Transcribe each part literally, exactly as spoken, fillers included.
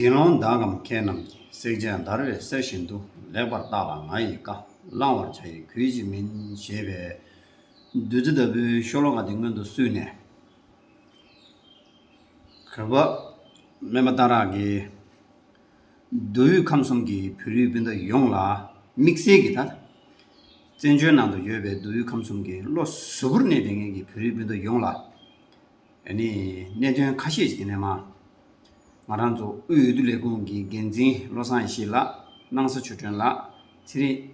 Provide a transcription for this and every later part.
དགེ་སློང་དག་གམ་མཁས་རྣམས་ཀྱིས། བསྲེགས་བཅད་འདར་བའི་གསེར་བཞིན་དུ། ལེགས་པར་བརྟགས་ལ་ང་ཡི་བཀའ། བླང་བར་བྱ་ཡི་གུས་ཀྱིས་མིན། ཞེས་པའི་བདུད་རྩི་ལྟ་བུའི་ཤོ་ལོ་ཀ་འདི་སྔོན་དུ་བསུས་ནས། གུས་པ་སྨན་པ་སྟག་རག་གིས་མདོ་དབུས་ཁམས་གསུམ་གྱི་བོད་རིགས་སྤུན་ཟླ་ཡོངས་ལ། དམིགས་བསལ་གྱིས་ད་བཙན་བྱོལ་ནང་དུ་ཡོད་པའི་མདོ་དབུས་ཁམས་གསུམ་གྱི་བློ་གཟུ་བོར་གནས་བསྡད་མཁན་གྱི་བོད་རིགས་སྤུན་ཟླ་ཡོངས་ལ། ཨ་ནི་གནད་དོན་ཁ་ཤས་ཤིག་དེ་ནས་མ། ང་རང་ཚོ་དབུས་འོས་བསྡུ་ལས་ཁུངས་ཀྱི་འགན་འཛིན་བློ་བཟང་ཡེ་ཤེས་ལགས། སྣང་ས་ཆོས་སྒྲོན་ལགས། ཚེ་རིང་།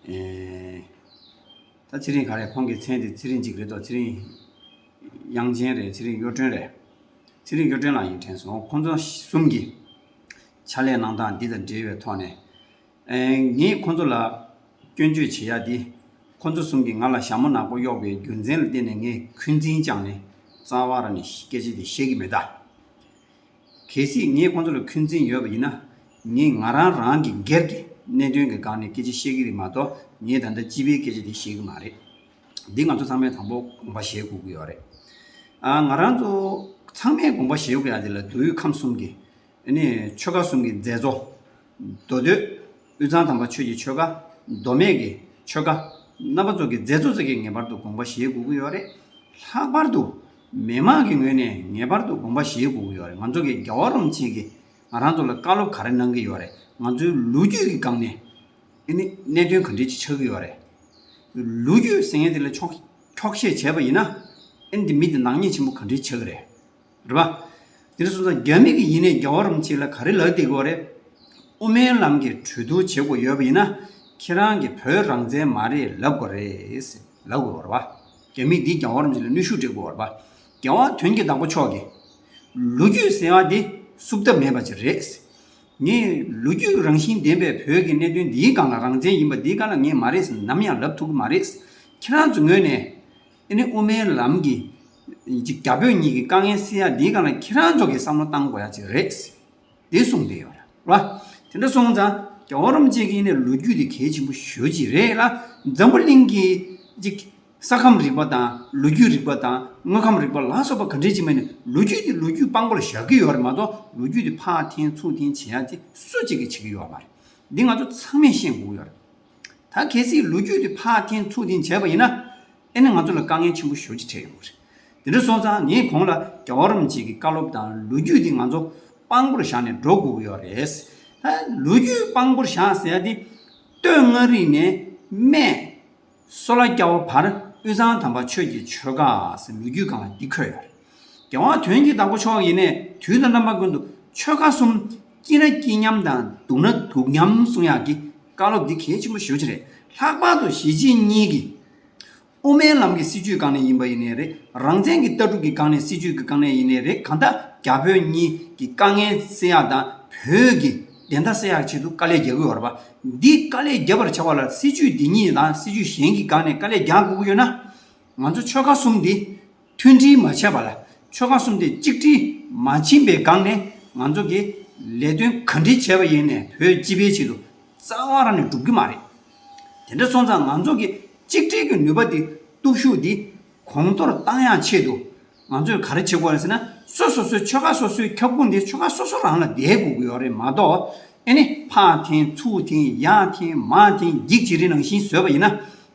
ཨེ། ད་ཚེ་རིང་ག་རེ། ཁོང་གི་མཚན་དེ་ཚེ་རིང་གཅིག་རེད་དོ། ཚེ་རིང་དབྱངས་ཅན་རེད། ཚེ་རིང་གཡོ་སྒྲོན་རེད། ཚེ་རིང་གཡོ་སྒྲོན་ལགས་ཡིན་དྲན་སོང་། ཁོང་ཚོ་གསུམ་གྱི་ཕྱག་ལས་གནང་སྟངས་འདི་དང་འབྲེལ་བའི་ཐོག་ནས། ཨེ། ངས་ཁོང་ཚོ་ལ་སྐྱོན་བརྗོད་བྱེད་ཡ་འདི། ཁོང་ཚོ་གསུམ་གྱིས་ང་ལ་ཞྭ་མོ་ནག་པོ་གཡོགས་པའི་རྒྱུ་མཚན་ལ་བརྟེན་ནས་ངས་འཁོན་འཛིན་བཅངས་ནས་རྩ་བ་རང་ནས་སྐད་ཆ་དེ་བཤད་ཀྱི་མེད་ད། གལ་སྲིད་ངས་ཁོང་ཚོ་ལ་འཁོན་འཛིན་ཡོད་པ་ཡིན་ན། ངས་ང་རང་རང་གི་སྒེར་གྱི་གནད་དོན་གྱི་སྒང་ནས་སྐད་ཆ་བཤད་ཀྱི་རེད་མ་གཏོགས། ངས་ད་ལྟ་སྤྱི་པའི་སྐད་ཆ་དེ་བཤད་ཀྱི་མ་རེད། འདི་ང་ཚོ་ཚང་མས་དང་པོ་དགོངས་པ་བཞེས་དགོས་ཀྱི་ཡོད་རེད། ཨ། ང་རང་ཚོ་ཚང་མས་དགོངས་པ་བཞེས་དགོས་ཡ་དེ་ལ་མདོ་དབུས་ཁམས་གསུམ་གྱི། ཨ་ནི་ཆོལ་ཁ་གསུམ་གྱི་མཛད་གཙོ། མདོ་སྟོད། དབུས་གཙང་དམ་པ་ཆོས་ཀྱི་ཆོལ་ཁ། མདོ་སྨད་ཀྱི་ཆོལ་ཁ། རྣམ་པ་ཚོ་གི་མཛད་གཙོ་ཚོ་གིས་ངེས་པར་དུ་དགོངས་པ་བཞེས་དགོས་ཀྱི་ཡོད་རེད། ལྷག་པར་དུ་མི་མང་གི་ངོས་ནས་ངེས་པར་དུ་དགོངས་པ་བཞེས་དགོས་ཀྱི་ཡོད་རེད། ང་ཚོ་གི་རྒྱལ་བ་རིན་པོ་ཆེ་གིས་ང་རང་ཚོ་ལ་བཀའ་སློབ་ག་རེ་གནང་གི་ཡོད་རེད། ང་ཚོའི་ལོ་རྒྱུས་ཀྱི་སྒང་ནས། ཨ་ནི་གནད་དོན་ག་འདྲས་ཅིག་ཆགས་ཀྱི་ཡོད་རེད། ལོ་རྒྱུས་ཟེར་མཁན་དེ་ལ་འཁྱོག་འཁྱོག་བཤད་བྱས་པ་ཡིན་ན། ཨ་ནི་འདི་མི་དེ་ནག་ཉེས་ཆེན་པོ་ག་འདྲས་ཆགས་ཀྱི་རེད། རེད་པ། དེ་འདྲ་སོང་ཙང་རྒྱ་མི་གི་ཡིན་ནའི་རྒྱལ་བ་རིན་པོ་ཆེ་ལ་ག་རེ་ལབ་བསྡད་ཀྱི་ཡོད་རེད། དབུ་མའི་ལམ་གྱི་གྲོས་བསྡུར་བྱེད་དགོས་ཡོད་པ་ཡིན་ན། ཁྱེད་རང་གི་བོད་རང་བཙན་མ་རེད་ལབ་དགོས་རེད་ཟེར་ལབ་དགོས་ཡོད་རེད་པ། རྒྱ་མིས་འདི་རྒྱལ་བ་རིན་པོ་ཆེ་ལ་གནོན་ཤུགས་སྤྲད་དགོས་ཡོད་རེད་པ། རྒྱལ་བ་དོན་གྱི་བདག་པོ་མཆོག་གིས། ལོ་རྒྱུས་ཟེར་བ་འདི་བསུབ་ཐབས་མེད་པ་ཅིག་རེད། ངས་ལོ་རྒྱུས་རང་བཞིན་ལྡན་པའི་བོད་ཀྱི་གནད་དོན་འདིའི་སྒང་ལ། རང་བཙན་ཡིན་པ་འདིའི་སྒང་ལ་ངས་མ་རེད་ཟེར་ནམ་ཡང་ལབ་ཐུབ་ཀྱི་མ་རེད། ཁྱེད་རང་ཚོའི་ངོས་ནས། ཨ་ནི་དབུ་མའི་ལམ་གྱི་ཅིག་རྒྱ་བོད་གཉིས་ཀྱི་དཀའ་ངལ་སེལ་ཡ་འདིའི་སྒང་ལ་ཁྱེད་རང་ཚོ་གིས་བསམ་བློ་བཏང་དགོས་ཡ་ཅིག་རེད། འདི་གསུངས་བསྡད་ཡོད་རེད་བ། དེ་འདྲ་སོང་ཙང་རྒྱལ་བ་རིན་པོ་ཆེ་གིས་ནི་ལོ་རྒྱུས་འདི་གལ་ཆེན་པོ་ཞེ་ཅིག་རེད་ལ། འཛམ་བུ་གླིང་གི་ཅིག་ས་ཁམས་རིག་པ་དང་། ལོ་རྒྱུས་རིག་པ་དང་། དངོས་ཁམས་རིག་པ་ལ་སོགས་པ་ག་འདྲས་ཅིག་མ་ནི་ལོ་རྒྱུས་འདི་ལོ་རྒྱུས་དཔང་པོ་ལ་བཞག་གི་ཡོད་རེད་མ་གཏོགས། ལོ་རྒྱུས་འདི་ཕར་འཐེན་ཚུར་འཐེན་བྱེད་ཡ་དེ་སུ་གཅིག་གིས་བྱེད་ཀྱི་ཡོད་མ་རེད། འདི་ང་ཚོ་ཚང་མས་ཤེས་དགོས་ཀྱི་ཡོད་རེད། ད་གལ་སྲིད་ལོ་རྒྱུས་དེ་ཕར་འཐེན་ཚུར་འཐེན་བྱས་པ་ཡིན་ན། ཨེ་ནི་ང་ཚོ་ལ་དཀའ་ངལ་ཆེན་པོ་ཞེ་ཅིག་འཕྲད་ཡོང་གི་རེད། དེ་འདྲ་སོང་ཙང་ངས་གོང་ལ་རྒྱལ་བ་རིན་པོ་ཆེ་གི་བཀའ་སློབ་དང་ལོ་རྒྱུས་དེ་ང་ཚོ་དཔང་པོར་བཞག་ནས་འགྲོ་དགོས་ཀྱི་ཡོད་རེད། ད་ལོ་རྒྱུས་དཔང་པོར་བཞག་ཟེར་ཡ་དེ། སྟོད་མངའ་རིས་ནས་སྨད་སོ་ལ་རྒྱ་བོད་བར་དབུས་གཙང་དམ་པ་ཆོས་ཀྱི་ཆོལ་ཁ་ཟེར་ལོ་རྒྱུས་སྒང་ལ་འདི་འཁོད་ཡོད་རེད། རྒྱལ་དབང་དོན་གྱི་བདག་པོ་མཆོག་ཡིན་ནས་དུས་དང་རྣམ་པ་ཀུན་ཏུ་ཆོལ་ཁ་གསུམ་སྐྱིད་ན་སྐྱིད་མཉམ་དང་སྡུག་ན་སྡུག་མཉམ་གསུང་ཡག་གི་བཀའ་སློབ་འདི་གལ་ཆེན་པོ་ཞེ་ཅིག་རེད། ལྷག་པར་དུ་གཞིས་བྱེས་གཉིས་ཀྱི་དབུ་མའི་ལམ་གྱི་སྲིད་བྱུས་སྒང་ནས་ཡིན་པ་ཡིན་ནའི་རེད། རང་བཙན་གྱི་ལྟ་གྲུབ་ཀྱི་སྒང་ནས་སྲིད་བྱུས་ཀྱི་སྒང་ནས་ཡིན་ནའི་རེད། གང་ལྟར་རྒྱ་བོད་གཉིས་ཀྱི་དཀའ་ངལ་སེལ་ཡག་དང་བོད་ཀྱི་བདེན་མཐའ་གསལ་ཡག་ཆེད་དུ་དཀའ་ལས་རྒྱག་གི་ཡོད་རེད་པ། འདི་དཀའ་ལས་རྒྱབ་པར་བྱ་བ་ལ་སྲིད་བྱུས་འདི་གཉིས་དང་སྲིད་བྱུས་གཞན་གྱི་སྒང་ནས་དཀའ་ལས་རྒྱག་དགོས་ཀྱི་ཡོད་ན། ང་ཚོ་ཆོལ་ཁ་གསུམ་འདི་མཐུན་སྒྲིལ་མ་བྱས་པ་ལ། ཆོལ་ཁ་གསུམ་དེ་གཅིག་སྒྲིལ་མ་ཕྱིན་པའི་སྒང་ནས་ང་ཚོ་གི་ལས་དོན་ག་འདྲ་བྱས་པ་ཡིན་ནའི་བོད་སྤྱི་པའི་ཆེད་དུ་རྩ་བ་རང་ནས་འགྲུབ་ཀྱི་མ་རེད། དེ་འདྲ་སོང་ཙང་ང་ཚོ་གི་གཅིག་སྒྲིལ་གྱི་ནུས་པ་དེ། སྟོབས་ཤུགས་དེ་གོང་མཐོར་བཏང་ཡག་ཆེད་དུ་ང་ཚོས་ག་རེ་བྱེད་དགོས་རེད་ཟེར་ན། སོ་སོ་སོའི་ཆོལ་ཁ་སོ་སོའི་ཁྱབ་ཁོངས་དེ་ཆོལ་ཁ་སོ་སོ་རང་ལ་བསྡད་དགོས་ཀྱི་ཡོད་རེད་མ་གཏོགས། ཨེ་ནི་ཕར་འཐེན་ཚུར་འཐེན་ཡར་འཐེན་མར་འཐེན་འགྱིག་བྱེད་རེས་ནང་བཞིན་བཟོས་པ་ཡིན་ན།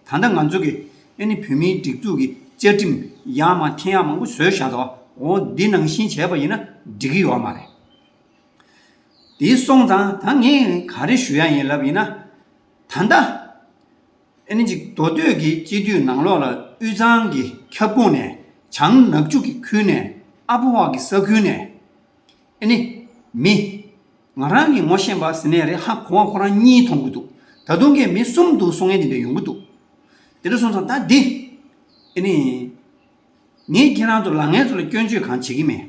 ད་ལྟ་ང་ཚོ་གི་ཨེ་ནི་བོད་མིའི་སྒྲིག་འཛུགས་ཀྱི་བཅའ་ཁྲིམས་ཡར་མར་འཐེན་ཡག་མང་པོ་བཟོས་བཞག་འདུག་འོ་འདི་ནང་བཞིན་བྱས་པ་ཡིན་ན་འགྲིག་གི་ཡོད་མ་རེད། དེ་སོང་ཙང་ད་ངས་ག་རེ་ཞུ་ཡག་ཡིན་ལབ་ཡིན་ན། ད་ལྟ་ཨེ་ནི་ཅིག་མདོ་སྟོད་ཀྱི་སྤྱི་འཐུས་ནང་ལོགས་ལ་དབུས་གཙང་གི་ཁྱབ་ཁོངས་ནས། བྱང་ནག་ཆུ་གི་ཁུལ་ནས། ཨ་ཕོ་བ་གི་ས་ཁུལ་ནས། ཨེ་ནི་མི། ང་རང་གི་ངོ་ཤེས་པ་ཟེར་ནའི་རེད། ཧ་གོ་བ་ཁོ་རང་གཉིས་མཐོང་གི་འདུག་ད་དུང་གི་མི་གསུམ་འདུག་གསུང་མཁན་དེ་འདྲ་ཡོང་གི་འདུག་དེ་འདྲ་སོང་ཙང་ད་འདི། ཨེ་ནི། ངས་ཁྱེད་རང་ཚོ་ལ་ངའི་ཚོ་ལ་སྐྱོན་བརྗོད་གང་བྱེད་ཀྱི་མེད།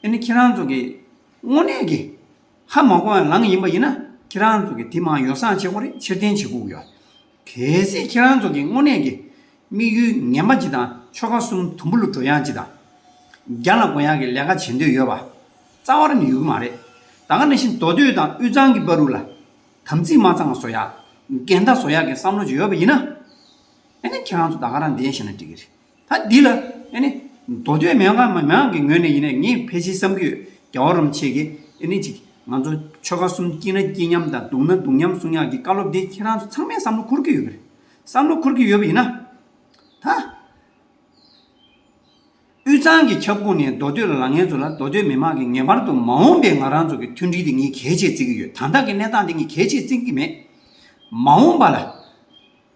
ཨེ་ནི་ཁྱེད་རང་ཚོ་གི་དངོས་གནས་ཀྱི་ཧ་མ་གོ་བ་ལངས་ཡིན་པ་ཡིན་ན། ཁྱེད་རང་ཚོ་གི་དེ་མར་ཡོ་བསྲང་བྱེད་དགོས་རེད། ཕྱིར་འཐེན་བྱེད་དགོས་ཀྱི་ཡོད། གལ་སྲིད་ཁྱེད་རང་ཚོ་གི་དངོས་གནས་ཀྱི་དམིགས་ཡུལ་ངན་པ་ཅིག་དང་། ཆོལ་ཁ་གསུམ་དུམ་བུ་ལ་འགྲོ་ཡག་ཅིག་དང་། རྒྱ་ལ་མགོ་ཡག་གི་ལས་ཀ་བྱེད་འདོད་ཡོད་པ་རྩ་བ་རང་ནས་ཡོད་ཀྱི་མ་རེད། ད་ག་ནང་བཞིན་མདོ་སྟོད་དང་དབུས་གཙང་གི་བར་དུ་ལ་དམ་ཚིག་མ་གཙང་བ་བཟོ་ཡག་འགལ་ཟླ་བཟོ་ཡག་གི་བསམ་བློ་ཅིག་ཡོད་པ་ཡིན་ན། ཨེ་ནི་ཁྱེད་རང་ཚོ་ད་ག་རང་བསྡད་ཤེས་ན་འགྲིག་གི་རེད། ད་འདི་ལ་ཨེ་ནི་མདོ་སྟོད་མི་མང་མི་མང་གི་ངོས་ནས་ཡིན་ནའི་ངས་ཕལ་ཆེར་བསམ་གྱི་ཡོད། རྒྱལ་བ་རིན་པོ་ཆེ་གིས་ ཨེ་ནི་ཅིག་ང་ཚོ་ཆོལ་ཁ་གསུམ་སྐྱིད་ན་སྐྱིད་མཉམ་དང་སྡུག་ན་སྡུག་མཉམ་གསུང་ཡག་གི་བཀའ་སློབ་འདི་ཁྱེད་རང་ཚོ་ཚང་མས་བསམ་བློ་འཁོར་གྱི་ཡོད་པ་རེད། བསམ་བློ་འཁོར་གྱི་ཡོད་པ་ཡིན་ན། ད། དབུས་གཙང་གི་ཁྱབ་ཁོངས་ནས་མདོ་སྟོད་ལ་ལངས་མཁན་ཚོ་ལ་མདོ་སྟོད་མི་མང་གིས་ངེས་པར་དུ་མ་འོངས་པའི་ང་རང་ཚོ་གི་མཐུན་སྒྲིལ་དེ་ངས་གལ་ཆེ་བརྩི་གི་ཡོད། ད་ལྟ་གི་གནས་སྟངས་དེ་ངས་གལ་ཆེ་བརྩི་གི་མེད། མ་འོངས་པ་ལ།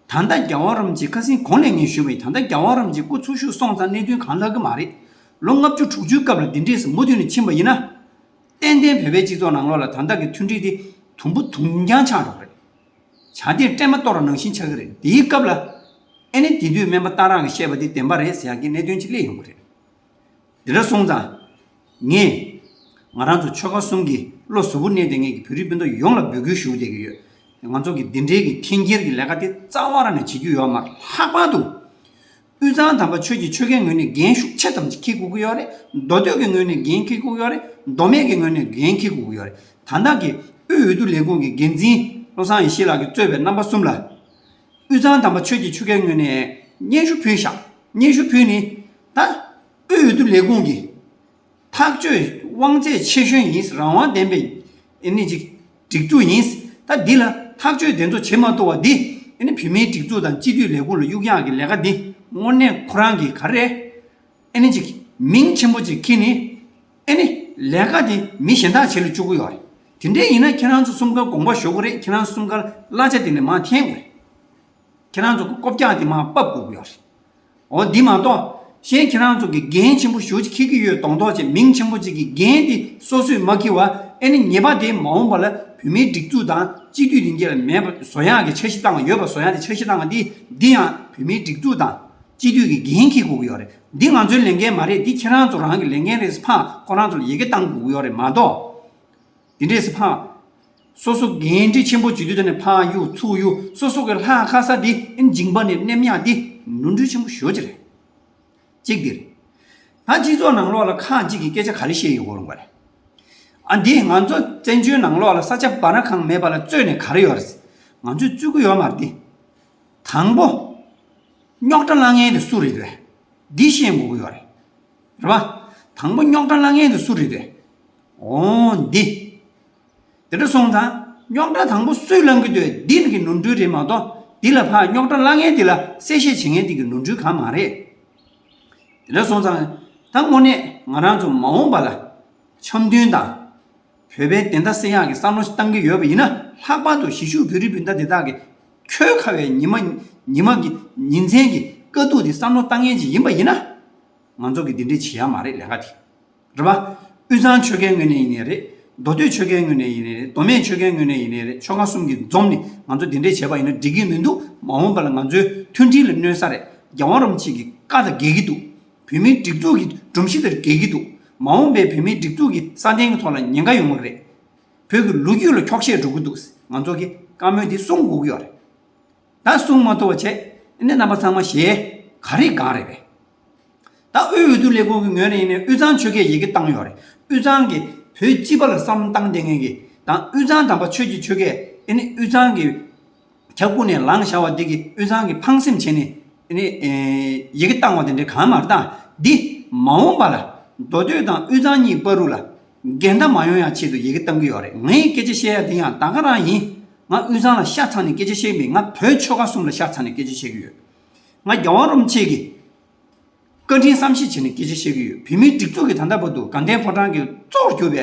ད་ལྟ་རྒྱལ་བ་རིན་པོ་ཆེ་ཁ་སང་གོང་ནས་ངས་ཞུས་པ་ཡིན། ད་ལྟ་རྒྱལ་བ་རིན་པོ་ཆེ་སྐུ་འཚོ་བཞུགས་སོང་ཙང་གནད་དོན་གང་ལྷག་གི་མ་རེད། ལོ་ལྔ་བཅུ་དྲུག་ཅུའི་སྐབས་ལ་འདི་འདྲས་སུ་མུ་མཐུད་ནས་ཕྱིན་པ་ཡིན་ན། ཏན་ཏན་བོད་པའི་སྤྱི་ཚོགས་ནང་ལོགས་ལ་ད་ལྟ་གི་མཐུན་སྒྲིལ་དེ་དུམ་བུ་དུམ་རྐྱང་ཆགས་འགྲོ་གི་རེད། བྱ་དེར་སྲན་མ་གཏོར་བ་ནང་བཞིན་ཆགས་ཀྱི་རེད། དེའི་སྐབས་ལ། ཨེ་ནི་དེ་དུས་སྨན་པ་སྟག་རག་གིས་བཤད་པ་དེ་བདེན་པ་རེད་ཟེར་ཡག་གི་གནད་དོན་ཅིག་སླེབས་ཡོང་གི་རེད། དེ་འདྲ་སོང་ཙང་། ངས། ང་རང་ཚོ་ཆོལ་ཁ་གསུམ་གྱི་བློ་གཟུ་བོར་གནས་བསྡད་མཁན་གྱི་བོད་རིགས་སྤུན་ཟླ་ཡོངས་ལ་འབོད་སྐུལ་ཞུ་བསྡད་ཀྱི་ཡོད། ང་ཚོ་གི་འདི་འདྲའི་གི་འཐེན་འཁྱེར་གྱི་ལས་ཀ་དེ་རྩ་བ་རང་ནས་བྱེད་རྒྱུ་ཡོད་མ་རེད། ལྷག་པར་དུ། དབུས་གཙང་དམ་པ་ཆོས་ཀྱི་ཆོལ་ཁའི་ངོས་ནས་འགན་ཤུགས་ཆེ་ཙམ་ཞིག་འཁྱེར་དགོས་ཀྱི་ཡོད་རེད། མདོ་སྟོད་ཀྱི་ངོས་ནས་འགན་འཁྱེར་དགོས་ཀྱི་ཡོད་རེད། མདོ་སྨད་ཀྱི་ངོས་ནས་འགན་འཁྱེར་དགོས་ཀྱི་ཡོད་རེད། ད་ལྟ་གི་དབུས་འོས་བསྡུ་ལས་ཁུངས་ཀྱི་འགན་འཛིན་བློ་བཟང་ཡེ་ཤེས་ལགས་ཀྱིས་གཙོས་པའི་རྣམ་པ་གསུམ་ལ། དབུས་གཙང་དམ་པ་ཆོས་ཀྱི་ཆོལ་ཁའི་ངོས་ནས་སྙན་ཞུ་ཕུལ་བཞག་སྙན་ཞུ་ཕུལ་ནས། ད། དབུས་འོས་བསྡུ་ལས་ཁུངས་ཀྱི་ཐག་གཅོད་དབང་ཚད་ཆེ་ཤོས་ཡིན། རང་དབང་ལྡན་པའི་ཨེ་ནི་ཅིག་སྒྲིག་འཛུགས་ཡིན། ད་འདི་ལ་ཐག་གཅོད་དེ་ཚོ་བྱེད་མ་ཐུབ་པ་འདི་ཨེ་ནི་བོད་མིའི་སྒྲིག་འཛུགས་དང་སྤྱི་འཐུས་ལས་ཁུངས་ལ་གཡུག་ཡག་གི་ལས་ཀ་འདི་དངོས་གནས་ཁོ་རང་གི་ག་རེ་རེད། ཨེ་ནི་ཅིག་མིང་ཆེན་པོ་ཅིག་འཁྱེར་ནས་ཨེ་ནི་ལས་ཀ་འདི་མི་གཞན་དག་བྱེད་ལ་བཅུག་གི་ཡོད་རེད། དེ་འདྲས་ཡིན་ན་ཁྱེད་རང་ཚོ་གསུམ་ཀ་དགོངས་པ་ཞུ་དགོས་རེད། ཁྱེད་རང་གསུམ་ཀ་གླ་ཆ་དེ་ནས་མར་འཐེན་དགོས་རེད། ཁྱེད་རང་ཚོ་གི་ལྐོག་རྒྱག་དེ་མར་ཕབ་དགོས་ཀྱི་ཡོད་རེད། འོ་འདི་མ་གཏོགས། གཞན་ཁྱེད་རང་ཚོ་གི་འགན་ཆེན་པོ་ཞེ་པོ་ཅིག་འཁྱེར་གྱི་ཡོད་མདོག་མདོག་བྱས། མིང་ཆེན་པོ་ཅིག་གི་འགན་དེ་སོ་སོས་མ་འཁྱེར་བ། ཨེ་ནི་ཉེས་པ་དེ་མ་འོངས་པ་ལ་བོད་མིའི་སྒྲིག་འཛུགས་དང་སྤྱི་འཐུས་དེ་འགའ་ལ་མེད་པ་བཟོ་ཡག་གི་འཆར་གཞི་བཏང་བ། ཡོད་པ་བཟོ་ཡག་དེ་འཆར་གཞི་བཏང་བ་འདི། འདི་ཡང་བོད་མིའི་སྒྲིག་འཛུགས་དང་སྤྱི་འཐུས་ཀྱི་འགན་འཁྱེར་དགོས་ཀྱི་ཡོད་རེད། འདི་ང་ཚོའི་ལས་འགན་མ་རེད། འདི་ཁྱེད་རང་ཚོ་རང་གི་ལས་འགན་རེད་ཟེར་ཕར་ཁོ་རང་ཚོ་ལ་ཡི་གེ་བཏང་དགོས་ཀྱི་ཡོད་རེད་མ་གཏོགས། དེ་འདྲས་སུ་ཕར། སོ་སོ་འགན་འཁྲི་ཆེན་པོ་བྱེད་དུས་དེ་ནས་ཕར་གཡུག་ཚུར་གཡུག་སོ་སོ་གི་ལྷག་ཁ་ས་དེ་མཇིང་པ་ནས་མནན་ཡག་དེ་ནོར་འཁྲུལ་ཆེན་པོ་ཞེ་པོ་ཅིག་རེད། གཅིག་དེ་རེད། ད་སྤྱི་ཚོགས་ནང་ལོགས་ལ་ཁག་ཅིག་གིས་སྐད་ཆ་ག་རེ་བཤད་ཡོད་གོ་རུང་བ་རེད། ཨ་འདི་ང་ཚོ་བཙན་བྱོལ་ནང་ལོགས་ལ་ས་ཆ་བར་ན་གང་མེད་པ་ལ་རྩོད་ནས་ག་རེ་ཡོད་རེད། ང་ཚོས་རྩོད་ཀྱི་ཡོད་མ་རེད་དེ། དང་པོ། རྙོག་དྲ་བསླང་མཁན་དེ་སུ་རེད་དེ། འདི་ཤེས་དགོས་ཀྱི་ཡོད་རེད། རེད་པ། དང་པོ་རྙོག་དྲ་བསླང་མཁན་དེ་སུ་རེད་དེ། འོ་འདི། དེ་འདྲ་སོང་ཙང་རྙོག་དྲ་དང་པོ་སུས་བསླང་གི་འདུག་འདི་གི་ནོར་འཁྲུལ་རེད་མ་གཏོགས། འདི་ལ་ཕར་རྙོག་དྲ་བསླང་མཁན་དེ་ལ་གསལ་བཤད་བྱེད་མཁན་དེ་གི་ནོར་འཁྲུལ་གང་མ་རེད། དེ་འདྲ་སོང་ཙང་ད་དངོས་གནས་ང་རང་ཚོ་མ་འོངས་པ་ལ་འཆམ་མཐུན་དང་། བོད་པའི་བདེན་མཐའ་གསལ་ཡག་གི་བསམ་བློ་ཞིག་བཏང་གི་ཡོད་པ་ཡིན་ན། ལྷག་པར་དུ་གཞིས་བཞུགས་བོད་རིགས་སྤུན་ཟླ་དེ་དག་གིས་ཁྱོད་ཁ་བའི་ཉི་མ་ཉི་མ་གི་ཉིན་མཚན་གྱི་དཀའ་སྡུག་དེ་བསམ་བློ་བཏང་མཁན་ཅིག་ཡིན་པ་ཡིན་ན། ང་ཚོ་གིས་འདི་འདྲས་བྱེད་ཡག་མ་རེད་ལས་ཀ་དེ། རེད་པ། དབུས་གཙང་ཆོལ་ཁའི་ངོས་ནས་ཡིན་ནའི་རེད། མདོ་སྟོད་ཆོལ་ཁའི་ངོས་ནས་ཡིན་ནའི་རེད། མདོ་སྨད་ཆོལ་ཁའི་ངོས་ནས་ཡིན་ནའི་རེད། ཆོལ་ཁ་གསུམ་གྱིས་འཛོམས་ནས་ང་ཚོ་འདི་འདྲས་བྱས་པ་ཡིན་ན་འགྲིག་གི་མི་འདུག་མ་འོངས་པ་ལ་ང་ཚོའི་མཐུན་སྒྲིལ་ལ་གནོད་ས་རེད། རྒྱལ་བ་རིན་པོ་ཆེ་གི་བཀའ་དང་འགལ་གྱི་འདུག་བོད་མིའི་སྒྲིག་འཛུགས་ཀྱི་སྒྲོམ་གཞི་དེར་འགལ་གྱི་འདུག་མ་འོངས་པའི་བོད་མིའི་སྒྲིག་འཛུགས་ཀྱི་སྲ་བརྟན་གྱི་ཐོག་ལ་ཉེན་ཁ་ཡོང་གི་རེད། བོད་ཀྱི་ལོ་རྒྱུས་ལ་འཁྱོག་བཤད་འགྲོ་གི་འདུག་ང་ཚོ་གིས་བཀའ་མོལ་འདི་གསུང་དགོས་ཀྱི་ཡོད་རེད། ད་གསུང་མ་ཐུབ་པ་བྱས་ནས་རྣམ་པ་ཚང་མ་ཞེད། ག་རེ་གང་རེད་པས། ད་དབུས་འོས་བསྡུ་ལས་ཁུངས་ཀྱི་ངོས་ནས་ཡིན་ནའི་དབུས་གཙང་ཆོལ་ཁས་ཡི་གེ་བཏང་ཡོད་རེད། དབུས་གཙང་གི་བོད་སྤྱི་པ་ལ་བསམ་བློ་བཏང་བསྡད་མཁན་གྱི་དང་། དབུས་གཙང་དམ་པ་ཆོས་ཀྱི་ཆོལ་ཁས་ཨེ་ནི་དབུས་གཙང་གི་ཁྱབ་ཁོངས་ནས་ལངས་བཞག་པ་འདི་གིས་དབུས་གཙང་གི་ཕངས་སེམས་བྱས་ནས་ཨེ་ནི་ཨེ་ཡི་གེ་བཏང་བ་དེ་འདྲའི་གང་མ་རེད། ད་འདི་མ་འོངས་པ་ལ་མདོ་སྟོད་དང་དབུས་གཙང་གཉིས་བར་དུ་ལ་འགལ་ཟླ་མ་ཡོང་ཡག་ཆེད་དུ་ཡི་གེ་བཏང་གི་ཡོད་རེད། ངས་སྐད་ཆ་བཤད་ཡ་འདི་ཡང་ད་ག་རང་ཡིན། ང་དབུས་གཙང་ལ་ཤ་ཚ་ནས་སྐད་ཆ་བཤད་ཀྱི་མེད། ང་བོད་ཆོལ་ཁ་གསུམ་ལ་ཤ་ཚ་ནས་སྐད་ཆ་བཤད་ཀྱི་ཡོད། ང་རྒྱལ་བ་རིན་པོ་ཆེ་གི་བཀའ་དྲིན་བསམ་ཤེས་བྱས་ནས་སྐད་ཆ་བཤད་ཀྱི་ཡོད། བོད་མིའི་སྒྲིག་འཛུགས་ཀྱི་ད་ལྟ་བར་དུ་དགའ་ལྡན་ཕོ་བྲང་གི་གཙོ་བོར་གྱུར་པའི་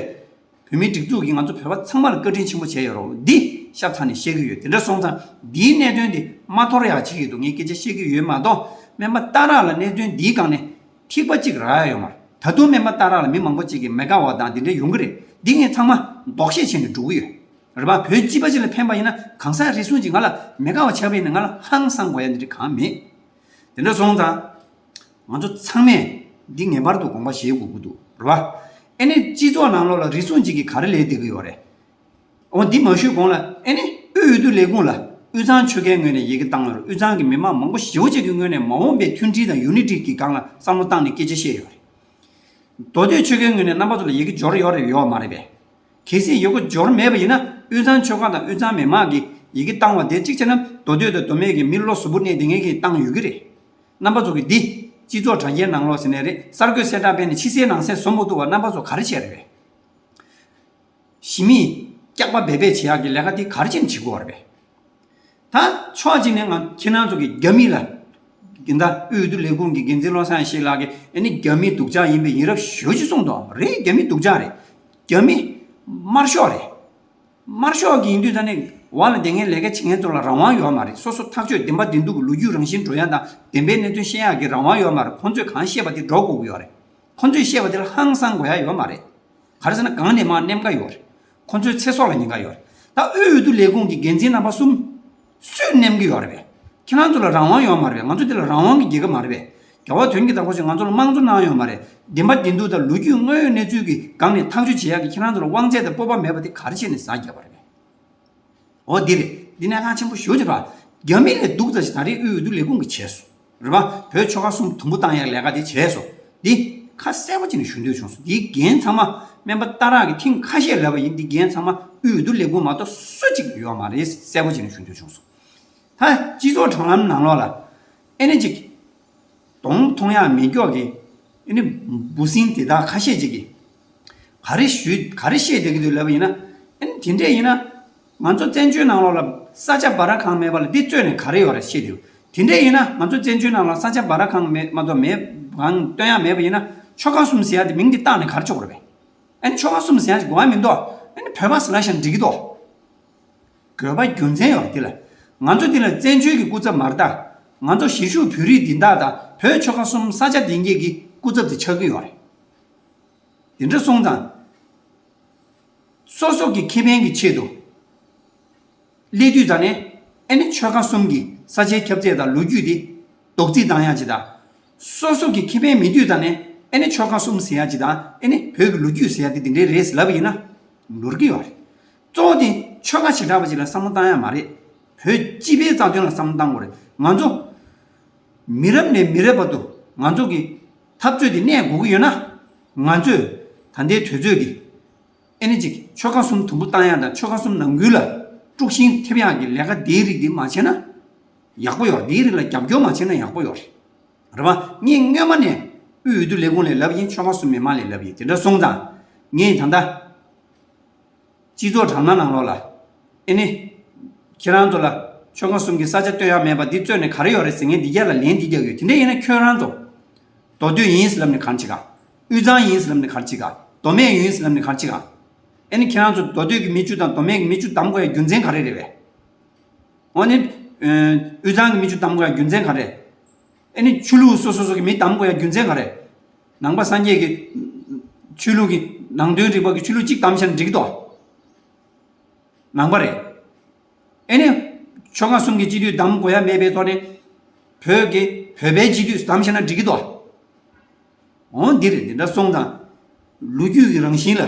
བོད་མིའི་སྒྲིག་འཛུགས་ཀྱིས་ང་ཚོ་བོད་པ་ཚང་མ་ལ་བཀའ་དྲིན་ཆེན་པོ་བྱས་ཡོད་རེད། འདི་ཤ་ཚ་ནས་བཤད་ཀྱི་ཡོད། དེ་འདྲ་སོང་ཙང་འདིའི་གནད་དོན་འདི་མ་འཐོར་ཡག་བྱེད་ཀྱི་འདུག་ངས་སྐད་ཆ་བཤད་ཀྱི་ཡོད་མ་གཏོགས། སྨན་པ་སྟག་རག་ལ་གནད་དོན་འདིའི་སྒང་ནས་ཐིགས་པ་གཅིག་རག་ཡ་ཡོད་མ་རེད། ད་དུང་སྨན་པ་སྟག་རག་ལ་མི་མང་པོ་གཅིག་གིས་མེ་ཀ་བ་དང་འདི་འདྲ་ཡོང་གི་རེད། འདི་ངས་ཚང་མ་ལྡོག་ཤེས་བྱས་ནས་འགྲོ་གི་ཡོད། རེད་པ། བོད་སྤྱི་པ་ཅིག་ལ་ཕན་པ་ཡིན་ན་གང་ཟག་རེ་ཟུང་གཅིག་ང་ལ་མེ་ཀ་བ་ཆགས་པ་ཡིན་ན་ང་ལ་ཧང་སང་དགོས་ཡ་འདི་འདྲ་གང་མེད། དེ་འདྲ་སོང་ཙང་། ང་ཚོ་ཚང་མས་འདི་ངེས་པར་དུ་དགོངས་པ་བཞེས་དགོས་ཀྱི་འདུག་རེད་པ། ཨེ་ནི་སྤྱི་ཚོགས་ནང་ལོགས་ལ་རེ་ཟུང་གཅིག་གིས་ག་རེ་ལབ་བསྡད་ཀྱི་ཡོད་རེད། འོ་འདི་མ་ཞུས་གོང་ལ་ཨེ་ནི་དབུས་འོས་བསྡུ་ལས་ཁུངས་ལ་དབུས་གཙང་ཆོལ་ཁའི་ངོས་ནས་ཡི་གེ་བཏང་ཡོད་རེད། དབུས་གཙང་གི་མི་མང་མང་པོ་ཞེ་པོ་ཅིག་གི་ངོས་ནས་མ་འོངས་པའི་མཐུན་སྒྲིལ་དང་ཡུ་ནི་ཊི་གི་སྒང་ལ་བསམ་བློ་བཏང་ནས་སྐད་ཆ་བཤད་ཡོད་རེད། མདོ་སྟོད་ཆོལ་ཁའི་ངོས་ནས་རྣམ་པ་ཚོ་ལ་ཡི་གེ་འབྱོར་ཡོད་རེད་ཡོད་མ་རེད་པས། གལ་སྲིད་ཡི་གེ་འབྱོར་མེད་པ་ཡིན་ན། དབུས་གཙང་ཆོལ་ཁ་དང་དབུས་གཙང་མི་མང་གིས་ཡི་གེ་བཏང་བ་དེ་གཅིག་བྱས་ན་མདོ་སྟོད་དང་མདོ་སྨད་ཀྱི་མི་བློ་གཟུ་བོར་གནས་བསྡད་མཁན་གྱིས་བཏང་ཡོད་ཀྱི་རེད། རྣམ་པ་ཚོ་གིས་འདི་སྤྱི་ཚོགས་དྲ་རྒྱའི་ནང་ལོགས་ཟེར་ནའི་རེད། གསར་འགོད་གསལ་བསྒྲགས་སྤེལ་ནས་ཕྱི་གསལ་ནང་གསལ་བཟོ་མ་ཐུབ་པར་རྣམ་པ་ཚོ་ག་རེ་བྱས་རེད་པས། ཞི་མིས་སྐྱག་པ་འབེབས་པས་བྱེད་ཡག་གི་ལས་ཀ་དེ་ག་རེ་བྱས་ནས་བྱེད་དགོས་པ་རེད་པས། ད་ཕྱོགས་གཅིག་ནས་ང་ཁྱེད་རང་ཚོ་གི་རྒྱ་མི་ལ་དགེ་འདུན་དབུས་འོས་བསྡུ་ལས་ཁུངས་ཀྱི་འགན་འཛིན་བློ་བཟང་ཡེ་ཤེས་ལགས་ཀྱིས་ཨ་ནི་རྒྱ་མི་སྡུག་ཅག་ཡིན་པའི་ཡིན་རབས་ཞེ་པོ་ཅིག་གསུངས་འདུག་རེད། རྒྱ་མི་སྡུག་ཅག་རེད། རྒྱ་མི་དམར་ཤོག་རེད། དམར་ཤོག་གི་ཡིན་དུས་ད་ནི་འོག་ལ་སྡོད་མཁན་ལས་ཀ་བྱེད་མཁན་ཚོ་ལ་རང་དབང་ཡོད་མ་རེད། སོ་སོ་ཐག་གཅོད་བདེན་པ་བདེན་སྡུག་གི་ལོ་རྒྱུས་རང་བཞིན་འགྲོ་ཡ་དང་བདེན་པའི་གནས་ཚུལ་བཤད་ཡག་གི་རང་དབང་ཡོད་མ་རེད། ཁོང་ཚོས་གང་བཤད་པ་དེ་སྒྲོག་དགོས་ཀྱི་ཡོད་རེད། ཁོང་ཚོས་བཤད་པ་དེ་ལ་ཧང་སང་དགོས་ཡ་ཡོད་མ་རེད། ག་རེ་ཟེར་ན་གང་ནས་མར་མནན་ག་ཡོད་རེད། ཁོང་ཚོའི་ཚེ་སྲོག་ལ་ཉེན་ཁ་ཡོད་རེད། ད་དབུས་འོས་བསྡུ་ལས་ཁུངས་ཀྱི་འགན་འཛིན་རྣམ་པ་གསུམ་སུས་མནན་གི་ཡོད་རེད་པས། ཁྱེད་རང་ཚོ་ལ་རང་དབང་ཡོད་མ་རེད་པས། ང་ཚོ་འདི་ལ་རང་དབང་གི་རྒྱལ་ཁབ་མ་རེད་པས། རྒྱལ་བ་དོན་གྱི་བདག་པོ་ཞིག་ང་ཚོ་ལ་དམངས་གཙོ་གནང་ཡོད་མ་རེད། བདེན་པ་བདེན་སྡུག་དང་ལོ་རྒྱུས་དངོས་ཡོད་གནས་ཚུལ་གྱི་སྒང་ནས་ཐག་གཅོད་བྱེད་ཡག་གི་ཁྱེད་རང་ཚོ་ལ་དབང་ཚད་དང་སྤོབས་པ་མེད་པ་དེ་ག་རེ་བྱས་ནས་ཟ་རྒྱབ་པ་རེད་པས། འོ་འདི་རེད། འདི་གནད་འགག་ཆེན་པོ་ཞེ་པོ་ཅིག་རེད། རྒྱ་མི་ལས་སྡུག་ཙམ་ཞིག་ད་རེས་དབུས་འོས་བསྡུ་ལས་ཁུངས་ཀྱིས་བྱས་སོང་། རེད་པ། བོད་ཆོལ་ཁ་གསུམ་དུམ་བུ་བཏང་ཡག་ལས་ཀ་དེ་བྱས་སོང་། འདི་ཁ་གསལ་པོ་བྱས་ནས་ཞུ་འདོད་བྱུང་སོང་། འདིའི་འགན་ཚང་མ་སྨན་པ་སྟག་རག་གིས་ཐེངས་ཁ་ཤས་ལབ་པ་ཡིན། འདི་འགན་ཚང་མ་དབུས་འོས་བསྡུ་ལས་ཁུངས་མ་གཏོགས་སུ་གཅིག་ཡོད་མ་རེད། གསལ་པོ་བྱས་ནས་ཞུ་འདོད་བྱུང་སོང་། ད་སྤྱི་ཚོགས་དྲ་ལམ་ནང་ལོགས་ལ་ཨེ་ནི་ཅིག་གདོང་མཐོང་ཡག་མེད་སྐྱོག་གི་ཨེ་ནི་འབུ་སྲིན་དེ་དག་ཁ་ཤས་ཅིག་གིས་ག་རེ་ཞུས་ག་རེ་བཤད་བསྡད་ཀྱི་འདུག་ལབ་པ་ཡིན་ན། ཨེ་ནི་དེ་འདྲས་ཡིན་ན་ང་ཚོ་བཙན་བྱོལ་ནང་ལོགས་ལ་ས་ཆ་འབའ་ར་གང་མེད་པ་ལ་འདི་རྩོད་ནས་ག་རེ་ཡོད་རེད་བཤད་འདུག་དེ་འདྲས་ཡིན་ན་ང་ཚོ་བཙན་བྱོལ་ནང་ལ་ས་ཆ་འབའ་ར་གང་མེད་མ་གཏོགས་མེད་གང་སྟོན་ཡག་མེད་པ་ཡིན་ན་ཆོལ་ཁ་གསུམ་ཟེར་ཡག་དེ་མིང་དེ་བཏགས་ནས་ག་རེ་ཆོག་གི་རེད་པས། ཨེ་ནི་ཆོལ་ཁ་གསུམ་ཟེར་ཡག་ཅིག་དགོས་ཡ་མི་འདུག་ཨེ་ནི་བོད་པ་ཟེར་ལབ་བཞག་ན་འགྲིག་གི་འདུག་དགོས་པ་རྒྱུ་མཚན་ཡོད་རེད་དེ་ལ། ང་ཚོ་འདི་ལ་བཙན་བྱོལ་གྱི་སྐུ་ཚབ་མ་རེད་ད། ང་ཚོ་གཞིས་བཞུགས་བོད་རིགས་འདི་དག་དང་བོད་ཆོལ་ཁ་གསུམ་ས་ཆ་འདི་གཉིས་ཀྱི་སྐུ་ཚབ་དེ་ཆགས་ཀྱི་ཡོད་རེད། དེ་འདྲ་སོང་ཙང་། སོ་སོ་གི་ཁེ་ཕན་གྱི་ཆེད་དུ་སླེབས་དུས་ཙང་ནས་ཨེ་ནི་ཆོལ་ཁ་གསུམ་གྱི་ས་ཆའི་ཁྱབ་ཚད་དང་ལོ་རྒྱུས་དེ་རྡོག་རྫིས་བཏང་ཡག་ཅིག་དང་། སོ་སོ་གི་ཁེ་ཕན་མེད་དུས་ཙང་ནས་ཨེ་ནི་ཆོལ་ཁ་གསུམ་ཟེར་ཡག་ཅིག་དང་ཨེ་ནི་བོད་ཀྱི་ལོ་རྒྱུས་ཟེར་ཡག་དེ་དེ་འདྲའི་རེད་ཟེར་ལབ་པ་ཡིན་ན་ནོར་གྱི་ཡོད་རེད། གཙོ་བོ་དེ་ཆོལ་ཁ་བྱེ་བྲག་པ་ཅིག་ལ་བསམ་བློ་བཏང་ཡག་མ་རེད། བོད་སྤྱི་པའི་རྩ་དོན་ལ་བསམ་བློ་བཏང་དགོས་རེད། ང་ཚོ་མི་རབས་ནས་མི་རབས་བར་དུ་ང་ཚོ་གི་འཐབ་རྩོད་དེ་གནས་དགོས་ཀྱི་ཡོད་ན། ང་ཚོས་ད་ལྟའི་དུས་ཚོད་ཀྱི་ཨེ་ནི་ཅིག་ཆོལ་ཁ་གསུམ་དུམ་བུ་བཏང་ཡག་དང་ཆོལ་ཁ་གསུམ་ནང་ཁུལ་ལ་དཀྲུག་ཤིང་ཐེབས་ཡག་གི་ལས་ཀ་དེའི་རིགས་དེ་མ་བྱས་ན་ཡག་པོ་ཡོད་རེད། དེའི་རིགས་ལ་རྒྱབ་སྐྱོར་མ་བྱས་ན་ཡག་པོ་ཡོད་རེད། རེད་པ། ངས་སྔོན་མ་ནས་དབུས་འོས་བསྡུ་ལས་ཁུངས་ལ་ལབ་ཡིན། ཆོལ་ཁ་གསུམ་མི་མང་ལ་ལབ་ཡིན། དེ་འདྲ་སོང་ཙང་ངས་ད་ལྟ་སྤྱི་ཚོགས་དྲ་ལམ་ནང་ལོགས་ལ་ཨེ་ནི་ཁྱེད་རང་ཚོ་ལ་ཆོལ་ཁ་གསུམ་གྱི་ས་ཆ་སྟོན་ཡག་མེད་པ་འདི་རྩོད་ནས་ག་རེ་ཡོད་རེད་ཟེར་མཁན་འདི་རྒྱ་ལ་ལན་འདི་རྒྱག་ཡོད། དེ་འདྲ་ཡིན་ན་ཁྱོད་རང་ཚོ་མདོ་སྟོད་ཡིན་ཟེར་ལབ་ནས་ག་རེ་བྱེད་ག་དབུས་གཙང་ཡིན་ཟེར་ལབ་ནས་ག་རེ་བྱེད་ག་མདོ་སྨད་ཡིན་ཟེར་ལབ་ནས་ག་རེ་བྱེད་ག་ཨེ་ནི་ཁྱེད་རང་ཚོ་མདོ་སྟོད་ཀྱི་མི་བཅུ་དང་མདོ་སྨད་ཀྱི་མི་བཅུ་བདམས་དགོས་ཡག་རྒྱུ་མཚན་ག་རེ་རེད་པས། འོ་ནི། ཨ། དབུས་གཙང་གི་མི་བཅུ་བདམས་དགོས་ཡག་རྒྱུ་མཚན་ག་རེ། ཨེ་ནི་ཆོས་ལུགས་སོ་སོ་སོ་གི་མི་བདམས་དགོས་ཡག་རྒྱུ་མཚན་ག་རེ། ནང་པ་སངས་རྒྱས་ཀྱི་ཆོས་ལུགས་ཀྱི་ནང་དོན་རིག་པ་གི་ཆོས་ལུགས་གཅིག་བདམས་བཞག་ན་འགྲིག་གི་འདུག་ནང་པ་རེད། ཨེ་ནི་ཆོལ་ཁ་གསུམ་གྱི་སྤྱི་འཐུས་བདམས་དགོས་ཡག་མེད་པའི་ཐོག་ནས་བོད་ཀྱི་བོད་པའི་སྤྱི་འཐུས་བདམས་བཞག་ན་འགྲིག་གི་འདུག་འོ་འདི་རེད། འདི་འདྲ་སོང་ཙང་ལོ་རྒྱུས་ཀྱི་རང་བཞིན་ལ་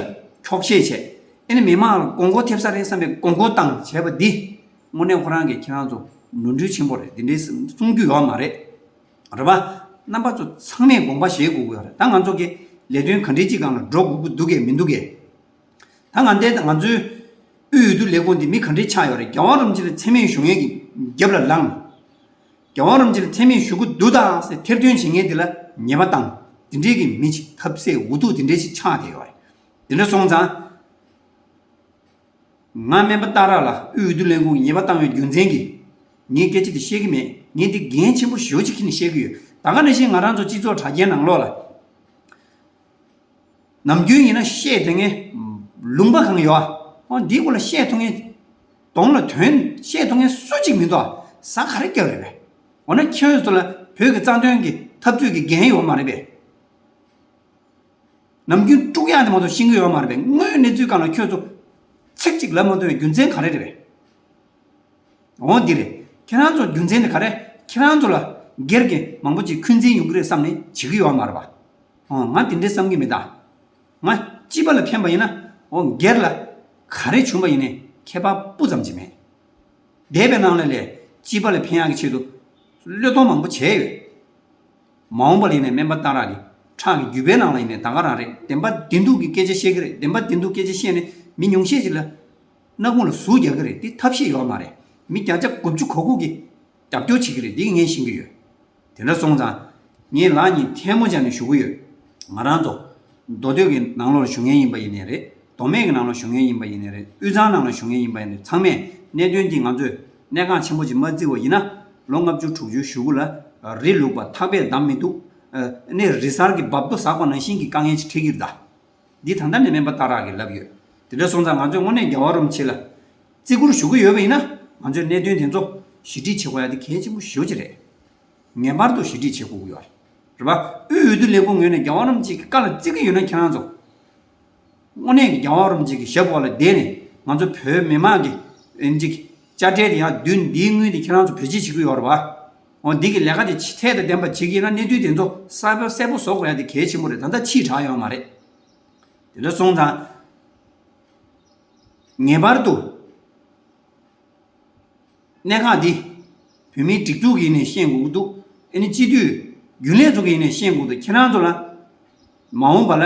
འཁྱོག་བཤད་བྱས། ཨེ་ནི་མི་མང་ལ་དགོས་མཁོ་ཐེབས་ས་རེད་བསམ་པའི་དགོས་མཁོ་བཏང་བྱས་པ་འདི་དངོས་གནས་ཁོ་རང་གིས་ཁྱེད་རང་ཚོ་ནོར་འཁྲུལ་ཆེན་པོ་རེད། འདི་འདྲའི་གསུང་རྒྱུ་ཡོད་མ་རེད། རེད་པ། རྣམ་པ་ཚོ་ཚང་མས་དགོངས་པ་བཞེས་དགོས་ཀྱི་ཡོད་རེད། ད་ང་ཚོ་གི་ལས་དོན་ག་འདྲའི་ཅིག་སྒང་ལ་འགྲོ་དགོས་ཀྱི་འདུག་གས་མི་འདུག་གས། ད་ང་འདི་ང་ཚོའི་དབུས་འོས་བསྡུ་ལས་ཁུངས་འདི་མི་ག་འདྲས་ཆགས་ཡོད་རེད། རྒྱལ་བ་རིན་པོ་ཆེ་ལ་མཚན་སྨད་ཞུ་མཁན་གྱི་རྒྱབ་ལ་ལངས། རྒྱལ་བ་རིན་པོ་ཆེ་ལ་མཚན་སྨད་ཞུ་གི་འདུག་ད་ཟེར་ཐེར་འདོན་བྱེད་མཁན་འདི་ལ་ཉེས་པ་བཏང་། འདི་འདྲས་ཀྱི་མི་ཅིག་ཐབས་ཟད་འུ་ཐུག་འདི་འདྲས་ཅིག་ཆགས་བསྡད་ཡོད་རེད། འདི་འདྲ་སོང་ཙང་། ང་སྨན་པ་སྟག་རག་ལ་དབུས་འོས་བསྡུ་ལས་ཁུངས་ཀྱི་ཉེས་པ་བཏང་བའི་རྒྱུ་མཚན་གྱིས་ངས་སྐད་ཆ་འདི་བཤད་ཀྱི་མེད། ངས་འདི་འགན་ཆེན་པོ་ཞེ་པོ་ཅིག་འཁྱེར་ནས་བཤད་ཀྱི་ཡོད། ད་ག་ནང་བཞིན་ང་རང་ཚོ་སྤྱི་ཚོགས་དྲ་རྒྱའི་ནང་ལོགས་ལ། ནམ་རྒྱུན་ཡིན་ན་བཤད་དེ་ངས་ལུང་པ་གང་ཡོད་ཨ། འོ་འདིའི་སྐོར་ལ་བཤད་ཐུབ་མཁན། གདོང་ལ་དོན་བཤད་ཐུབ་མཁན་སུ་གཅིག་མི་འདུག་ཨ། ཟ་ག་རེ་རྒྱབ་རེད་པས། འོ་ན་ཁྱོད་ཚོ་ལ་བོད་ཀྱི་རྩ་དོན་གྱི་འཐབ་རྩོད་ཀྱི་འགན་ཡོད་མ་རེད་པས། ནམ་རྒྱུན་དཀྲུག་ཡག་དེ་མ་གཏོགས་ཤེས་ཀྱི་ཡོད་མ་རེད་པས། དངོས་ཡོད་གནས་ཚུལ་སྒང་ལ་ཁྱོད་ཚོ་ཚིག་གཅིག་ལབ་མ་ཐུབ་པའི་རྒྱུ་མཚན་ག་རེ་རེད་པས། འོ་འདི་རེད། ཁྱེད་རང་ཚོ་རྒྱུ་མཚན་དེ་ག་རེ། ཁྱེད་རང་ཚོ་ལ་སྒེར་གྱི་མང་པོ་ཅིག་འཁོན་འཛིན་ཡོང་གི་རེད་བསམ་ནས་བྱེད་ཀྱི་ཡོད་མ་རེད་པ། འོ་ང་དེ་འདྲའི་བསམ་གྱི་མེད་ད། ང་སྤྱི་པ་ལ་ཕན་པ་ཡིན་ན་འོ་སྒེར་ལ་ག་རེ་བྱུང་པ་ཡིན་ནའི་ཁྱད་པར་སྤུ་ཙམ་ཅིག་མེད། འདས་པའི་ནང་ལ་ལས་སྤྱི་པ་ལ་ཕན་ཡག་གི་ཆེད་དུ་བློས་གཏོང་མང་པོ་བྱས་ཡོད། མ་འོངས་པ་ལ་ཡིན་ནའི་སྨན་པ་སྟག་རག་གི་ཁྲག་གི་རྒྱུད་པའི་ནང་ལ་ཡིན་ནའི་ད་ག་རང་རེད། བདེན་པ་བདེན་སྡུག་གི་སྐད་ཆ་བཤད་ཀྱི་རེད། བདེན་པ་བདེན་སྡུག་སྐད་ཆ་བཤད་ནས་མི་ཉུང་ཤས་ཅིག་ལ་སྣ་ཁུང་ལ་ཟུག་རྒྱག་གི་རེད། འདི་ཐབས་ཤེས་ཡོད་མ་རེད། མི་བརྒྱ་ཆ་དགུ་བཅུ་གོ་དགུ་གིས་རྒྱབ་སྐྱོར་བྱེད་ཀྱི་རེད། འདི་ངས་ཤེས་ཀྱི་ཡོད། དེ་འདྲ་སོང་ཙང་ངས་ལག་གཉིས་ཐལ་མོ་སྦྱར་ནས་ཞུ་གི་ཡོད། ང་རང་ཚོ་མདོ་སྟོད་ཀྱི་ནང་ལོགས་ལ་བཞུགས་མཁན་ཡིན་པ་ཡིན་ནའི་རེད། མདོ་སྨད་ཀྱི་ནང་ལ་བཞུགས་མཁན་ཡིན་པ་ཡིན་ནའི་རེད། དབུས་གཙང་ནང་ལ་བཞུགས་མཁན་ཡིན་པ་ཡིན་ནའི་རེད། ཚང་མས་གནད་དོན་འདི་ང་ཚོས་གནད་འགག་ཆེན་པོ་ཅིག་མ་བརྩི་བ་ཡིན་ན། ལོ་ལྔ་བཅུ་དྲུག་ཅུ་གཞུག་གུ་ལ་རི་ལུག་པ་ཐག་པས་བསྡམས་མི་འདུག་ཨ་ནི་རི་གཟར་གྱི་རྦབ་རྡོ་ཟགས་པ་ནང་བཞིན་གྱི་དཀའ་ངལ་ཅིག་འཕྲད་ཀྱི་རེད་ད། འདི་ད་ལྟ་ནས་སྨན་པ་སྟག་ར་གིས་ལབ་ཡོད། དེ་འདྲ་སོང་ཙང་ང་ཚོས་དངོས་གནས་རྒྱལ་བ་རིན་པོ་ཆེ་ལ་བརྩི་བཀུར་ཞུ་གི་ཡོད་པ་ཡིན་ན། ང་ཚོས་གནད་དོན་དེ་ཚོ་ཞི་འགྲིག་བྱེད་དགོས་ཡ་དེ་གལ་ཆེན་པོ་ཞེ་པོ་ཅིག་རེད། ངེས་པར་དུ་ཞི་འགྲིག་བྱེད་དགོས་ཀྱི་ཡོད་རེད། རེད་པ། དབུས་འོས་བསྡུ་ལས་ཁུངས་ངོས་ནས་རྒྱལ་བ་རིན་པོ་ཆེ་གི་བཀའ་ལ་བརྩི་གི་ཡོད་ན། ཁྱེད་རང་ཚོ་དངོས་གནས་ཀྱི་རྒྱལ་བ་རིན་པོ་ཆེ་གི་ཞབས་འོག་ལ་བསྡད་ནས་ང་ཚོ་བོད་མི་མང་གི་ཨེ་ཅིག་དཔྱ་ཁྲལ་དེ་ཡང་བདུན་འདིའི་དངུལ་དེ་ཁྱེད་རང་ཚོ་བེད་སྤྱོད་བྱེད་ཀྱི་ཡོད་རེད་པ། འོ་འདི་གི་ལས་ཀ་དེ་ཚད་དང་ལྡན་པ་བྱེད་ཀྱི་ཡིན་ན། གནས་ཚུལ་དེ་ཚོ་གསལ་པོ་གསལ་པོ་བཟོ་དགོས་ཡ་དེ་གལ་ཆེན་པོ་རེད། ད་ལྟ་ཕྱིས་དྲགས་ཡོད་མ་རེད། དེ་འདྲ་སོང་ཙང་ངེས་པར་དུ་གནད་འགག་འདི་བོད་མིའི་སྒྲིག་འཛུགས་ཀྱིས་ནས་ཤེས་དགོས་ཀྱི་འདུག་ཨ་ནི་སྤྱི་འཐུས་རྒྱུན་ལས་ཚོ་གིས་ནས་ཤེས་དགོས་འདུག་ཁྱེད་རང་ཚོ་ལ་མ་འོངས་པ་ལ་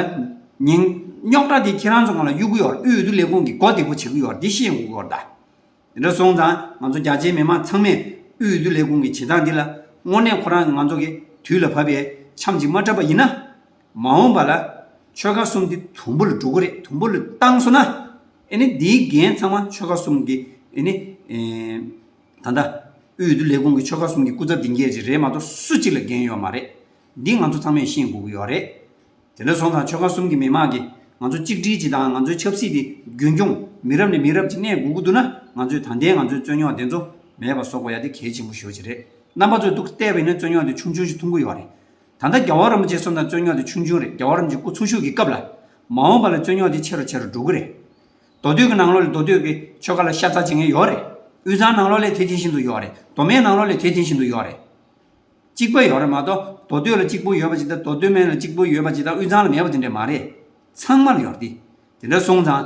ཉེན་རྙོག་དྲ་འདི་ཁྱེད་རང་ཚོ་སྒང་ལ་གཡུག་གི་ཡོད་རེད། དབུས་འོས་བསྡུ་ལས་ཁུངས་ཀྱིས་མགོ་བདེ་པོ་བྱེད་ཀྱི་ཡོད་རེད། འདི་ཤེས་དགོས་ཀྱི་ཡོད་རེད་ད། དེ་འདྲ་སོང་ཙང་ང་ཚོ་རྒྱ་ཆེའི་མི་མང་ཚང་མས་དབུས་འོས་བསྡུ་ལས་ཁུངས་ཀྱི་བྱེད་སྟངས་འདི་ལ་དངོས་གནས་ཁོ་རང་གིས་ང་ཚོ་གི་དུས་ལ་བབ་པའི་འཆམ་ཅིག་མ་འཁྲབ་པ་ཡིན་ན། མ་འོངས་པ་ལ་ཆོལ་ཁ་གསུམ་འདི་དུམ་བུ་ལ་འགྲོ་གི་རེད། དུམ་བུ་ལ་བཏང་སོང་ན། ཨེ་ནི་འདིའི་འགན་ཚང་མ་ཆོལ་ཁ་གསུམ་གྱི་ཨེ་ནི་ཨེ་ད་ལྟ་དབུས་འོས་བསྡུ་ལས་ཁུངས་ཀྱི་ཆོལ་ཁ་གསུམ་གྱི་སྐུ་ཚབ་འདི་འགན་ཅིག་རེད་མ་གཏོགས་སུ་གཅིག་ལ་འགན་ཡོད་མ་རེད། འདི་ང་ཚོ་ཚང་མས་ཤེས་དགོས་ཀྱི་ཡོད་རེད། དེ་འདྲ་སོང་ཙང་ཆོལ་ཁ་གསུམ་གྱི་མི་མང་གིས་ང་ཚོ་གཅིག་སྒྲིལ་གྱི་དང་། ང་ཚོའི་ཆབ་སྲིད་དེ་རྒྱུན་འཁྱོངས་མི་རབས་ནས་མི་རབས་ཀྱི་གནས་དགོས་ཀྱི་འདུག་ན། ང་ཚོས་ད་ལྟའི་ང་ཚོའི་རྩོད་རྙོག་དེ་ཚོ་མེད་པ་བཟོ་དགོས་ཡ་དེ་གལ་ཆེན་པོ་ཞེ་པོ་ཅིག་རེད། རྣམ་པ་ཚོས་ཐུགས་བལྟས་པ་ཡིན་ན་རྩོད་རྙོག་དེ་ཆུང་ཆུང་ཞིག་མཐོང་གི་ཡོད་རེད། ད་ལྟ་རྒྱལ་བ་རིན་པོ་ཆེ་སོང་ཙང་རྩོད་རྙོག་དེ་ཆུང་ཆུང་རེད། རྒྱལ་བ་རིན་པོ་ཆེ་སྐུ་འཚོ་བཞུགས་ཀྱི་སྐབས་ལ། མ་འོངས་པ་ལ་རྩོད་རྙོག་དེ་ཆེ་རུ་ཆེ་རུ་འགྲོ་གི་རེད། མདོ་སྟོད་ཀྱི་ནང་ལོགས་ལ་མདོ་སྟོད་ཀྱི་ཆོལ་ཁ་ལ་ཤ་ཚ་བྱེད་མཁན་ཡོད་རེད། དབུས་གཙང་ནང་ལོགས་ལ་དེ་དེ་བཞིན་དུ་ཡོད་རེད། མདོ་སྨད་ནང་ལོགས་ལ་དེ་དེ་བཞིན་དུ་ཡོད་རེད། གཅིག་པ་ཡོད་རེད་མ་གཏོགས། མདོ་སྟོད་ལ་གཅིག་པུ་ཡོད་པ་ཅིག་དང་། མདོ་སྟོད་སྨད་ལ་གཅིག་པུ་ཡོད་པ་ཅིག་དང་། དབུས་གཙང་ལ་མེད་པ་དེ་འདྲ་མ་རེད། ཚང་མ་ལ་ཡོད་རེད། དེ་འདྲ་སོང་ཙང་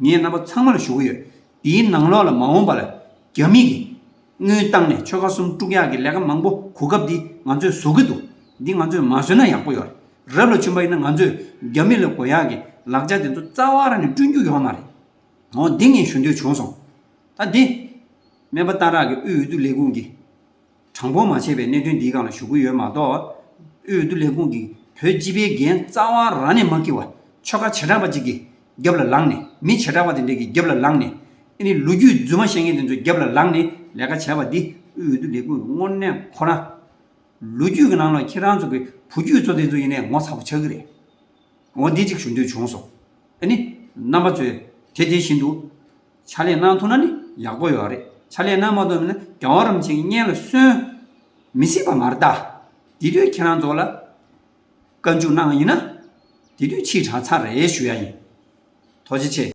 ངས་རྣམ་པ་ཚང་མ་ལ་ཞུ་གི་ཡོད། དེའི་ནང་ལོགས་ལ་མ་འོངས་པ་ལ་རྒྱ་མི་གིས་དངུལ་བཏང་ནས་ཆོལ་ཁ་གསུམ་དཀྲུག་ཡག་གི་ལས་ཀ་མང་པོ་གོ་སྐབས་འདི་ང་ཚོས་བཟོ་གི་འདུག་འདི་ང་ཚོས་མ་བཟོས་ན་ཡག་པོ་ཡོད་རེད། རབ་ལ་བྱུང་པ་ཡིན་ན་ང་ཚོས་རྒྱ་མི་ལ་དགོས་ཡག་གི་ལག་ཆ་དེ་ཚོ་རྩ་བ་རང་ནས་བསྐྲུན་རྒྱུ་ཡོད་མ་རེད། འོ་འདི་ངས་ཞུ་འདོད་བྱུང་སོང་། ད་འདི་སྨན་པ་སྟག་ར་གི་དབུས་འོས་བསྡུ་ལས་ཁུངས་ཀྱི་དྲང་པོ་མ་བྱས་པའི་གནད་དོན་འདིའི་སྒང་ལ་ཞུ་གི་ཡོད་མ་གཏོགས། དབུས་འོས་བསྡུ་ལས་ཁུངས་ཀྱིས་བོད་སྤྱི་པའི་འགན་རྩ་བ་རང་ནས་མ་འཁྱེར་བ། ཆོལ་ཁ་བྱེ་བྲག་པ་གཅིག་གི་རྒྱབ་ལ་ལངས་ནས། མི་བྱེ་བྲག་པ་དེ་འདྲས་ཀྱི་རྒྱབ་ལ་ལངས་ནས། ཨ་ནི་ལོ་རྒྱུས་རྫུན་མ་བཤད་མཁན་དེ་ཚོའི་རྒྱབ་ལ་ལངས་ནས་ལས་ཀ་བྱས་པ་འདི་དབུས་འོས་བསྡུ་ལས་ཁུངས་ཀྱི་དངོས་གནས་ཁོ་རང་ལོ་རྒྱུས་ཀྱི་ནང་ལ་ཁྱེད་རང་ཚོ་གི་བུ་རྒྱུད་ཚོ་དེ་ཚོ་ཡིན་ནའི་ངོ་ཚ་པོ་ཆགས་ཀྱི་རེད། འོ་འདི་གཅིག་ཞུ་འདོད་བྱུང་སོང་། ཨ་ནི་རྣམ་པ་ཚོས་དེ་དེ་བཞིན་དུ་ཕྱག་ལས་གནང་ཐུབ་ན་ནི་ཡག་པོ་ཡོད་རེད། ཕྱག་ལས་གནང་མ་ཐུབ་ན་རྒྱལ་བ་རིན་པོ་ཆེ་གི་སྙན་ལ་གསོན་མི་སྲིད་པ་མ་རེད་ད། དེ་དུས་ཁྱེད་རང་ཚོ་ལ་བཀའ་འཇུག་གནང་བ་ཡིན་ན། དེ་དུས་ཕྱིས་དྲགས་ཚར་རེད་ཞུ་ཡ་ཡིན། ཐུགས་རྗེ་ཆེ།